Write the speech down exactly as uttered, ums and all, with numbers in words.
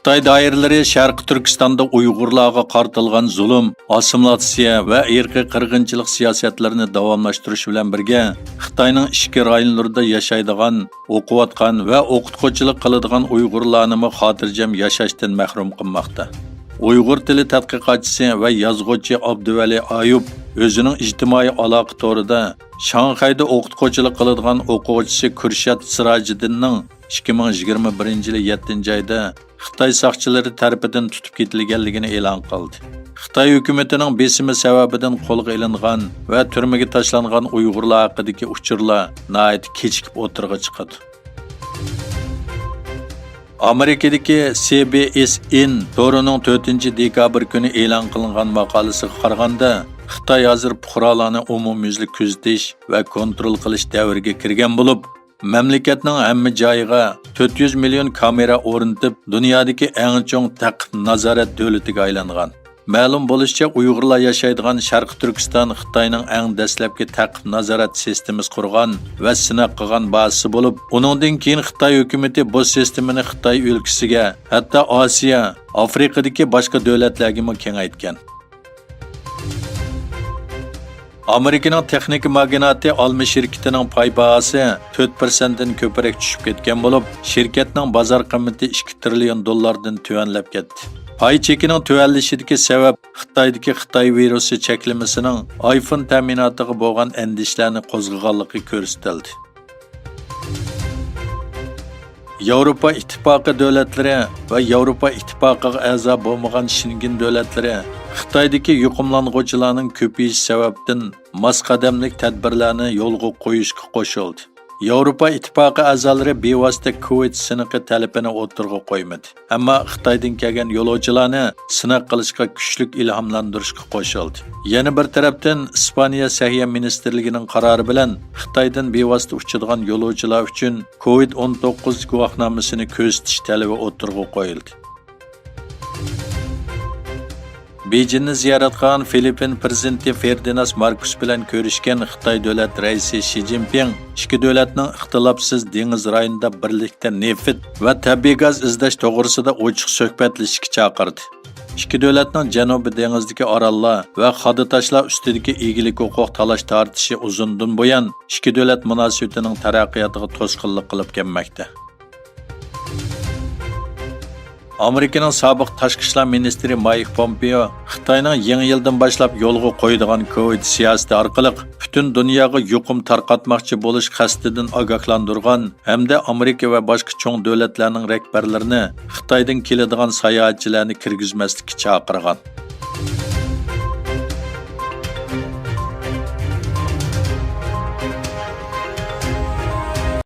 خىتاي دائىرىلىرى شەرقىي تۈركىستاندا ئۇيغۇرلارغا قارىتىلغان زۇلۇم، ئاسسىمىلياتسىيە ۋە ئىرقىي قىرغىنچىلىق سىياسەتلىرىنى داۋاملاشتۇرۇش بىلەن بىرگە، خىتاينىڭ ئىچكى رايونلىرىدا ياشايدىغان، ئوقۇۋاتقان ۋە ئوقۇتقۇچىلىق قىلىدىغان ئۇيغۇرلارنىمۇ خاتىرجەم ياشاشتىن مەھرۇم قىلماقتا. ئۇيغۇر تىلى تەتقىقاتچىسى ۋە يازغۇچى ئابدۇۋەلى ئايۇپ ئۆزىنىڭ ئىجتىمائىي ئالاقە تورىدا شاڭخەيدە ئوقۇتقۇچىلىق قىلىدىغان ئوقۇغۇچىسى كۈرشات سىراجىدىننىڭ ئىككى مىڭ يىگىرمە بىرىنچى يىلى يەتتىنچى ئايدا خىتاي ساقچىلىرى تەرىپىدىن تۇتۇپ كېتىلگەنلىكىنى ئېلان قىلدى. خىتاي ھۆكۈمىتىنىڭ بېسىمى سەۋەبىدىن قولغا ئېلىنغان ۋە تۈرمىگە تاشلانغان ئۇيغۇرلار ھەققىدىكى ئۇچۇرلار ناھايىتى كېچىكىپ ئوتتۇرىغا چىقىدۇ. ئامېرىكىدىكى سى بى ئېس ئېن تورىنىڭ تۆتىنچى دېكابىر كۈنى ئېلان قىلىنغان ماقالىسىغا قارىغاندا، خىتاي ھازىر پۇقرالارنى ئومۇميۈزلۈك كۆزىتىش ۋە كونترول قىلىش دەۋرىگە كىرگەن بولۇپ، مەملىكەتنىڭ ھەممە جايىغا تۆت يۈز مىليون كامېرا ئورنىتىپ، دۇنيادىكى ئەڭ چوڭ تەقىپ نازارەت دۆلىتىگە ئايلانغان. مەلۇم بولۇشىچە، ئۇيغۇرلار ياشايدىغان شەرقىي تۈركىستان خىتاينىڭ ئەڭ دەسلەپكى تەقىپ نازارەت سىستېمىسى قۇرغان ۋە سىناق قىلغان بازىسى بولۇپ، ئۇنىڭدىن كېيىن خىتاي ھۆكۈمىتى بۇ سىستېمىنى خىتاي ئۆلكىسىگە، ھەتتا ئاسىيا، ئافرىقىدىكى باشقا دۆلەتلەرگىمۇ كېڭەيتكەن. ئامېرىكىنىڭ تېخنىكا ماگناتى ئالما شىركىتىنىڭ پاي باھاسى تۆت پىرسەنتتىن كۆپرەك چۈشۈپ كەتكەن بولۇپ، شىركەتنىڭ بازار قىممىتى ئىككى تىرىليون دوللاردىن تۆۋەنلەپ كەتتى. پاي چېكىنىڭ تۆۋەنلىشىدىكى سەۋەب خىتايدىكى خىتاي ۋىرۇسى چەكلىمىسىنىڭ ئايفون تەمىناتىغا بولغان ئەندىشىلەرنى قوزغىغانلىقى كۆرسىتىلدى. ياۋروپا ئىتتىپاقى دۆلەتلىرى ۋە ياۋروپا ئىتتىپاقىغا ئەزا بولمىغان شېنگېن دۆلەتلىرى خىتايدىكى يۇقۇملانغۇچىلارنىڭ كۆپىيىشى سەۋەبىدىن ماس قەدەملىك تەدبىرلەرنى يولغا قويۇشقا قوشۇلدى. ياۋروپا ئىتتىپاقى ئەزالىرى بىۋاسىتە كوۋىد سىنىقى تەلىپىنى ئوتتۇرىغا قويمىدى. ئەمما خىتايدىن كەلگەن يولۇچىلارنى سىناق قىلىشقا كۈچلۈك ئىلھاملاندۇرۇشقا قوشۇلدى. يەنە بىر تەرەپتىن، ئىسپانىيە سەھىيە مىنىستىرلىكىنىڭ قارارى بىلەن خىتايدىن بىۋاسىتە ئۇچىدىغان يولۇچىلار ئۈچۈن كوۋىد ئون توققۇز گۇۋاھنامىسىنى كۆرسىتىش تەلىپى ئوتتۇرىغا قويۇلدى. بېيجىڭنى زىيارەت قىلغان فىلىپپىن پىرېزىدېنتى فېردىناس ماركوس بىلەن كۆرۈشكەن خىتاي دۆلەت رەئىسى شى جىنپىڭ ئىككى دۆلەتنىڭ ئىختىلاپسىز دېڭىز رايونىدا بىرلىكتە نېفىت ۋە تەبىئىي گاز ئىزدەش توغرىسىدا ئوچۇق سۆھبەتلىشىشكە چاقىردى. ئىككى دۆلەتنىڭ جەنۇبىي دېڭىزدىكى ئاراللار ۋە خادا تاشلار ئۈستىدىكى ئىگىلىك ھوقۇق تالاش تارتىشى ئۇزۇندىن بۇيان ئىككى دۆلەت مۇناسىۋىتىنىڭ تەرەققىياتىغا توسقۇنلۇق قىلىپ كەلمەكتە. ئامېرىكىنىڭ سابىق تاشقى ئىشلار مىنىستىرى مايك پومپېئو خىتاينىڭ يېڭى يىلدىن باشلاپ يولغا قويىدىغان كوۋىد سىياسىتى ئارقىلىق پۈتۈن دۇنياغا يۇقۇم تارقاتماقچى بولۇش قەستىدىن ئاگاھلاندۇرغان ھەمدە ئامېرىكا ۋە باشقا چوڭ دۆلەتلەرنىڭ رەھبەرلىرىنى خىتايدىن كېلىدىغان ساياھەتچىلەرنى كىرگۈزمەسلىككە چاقىرغان.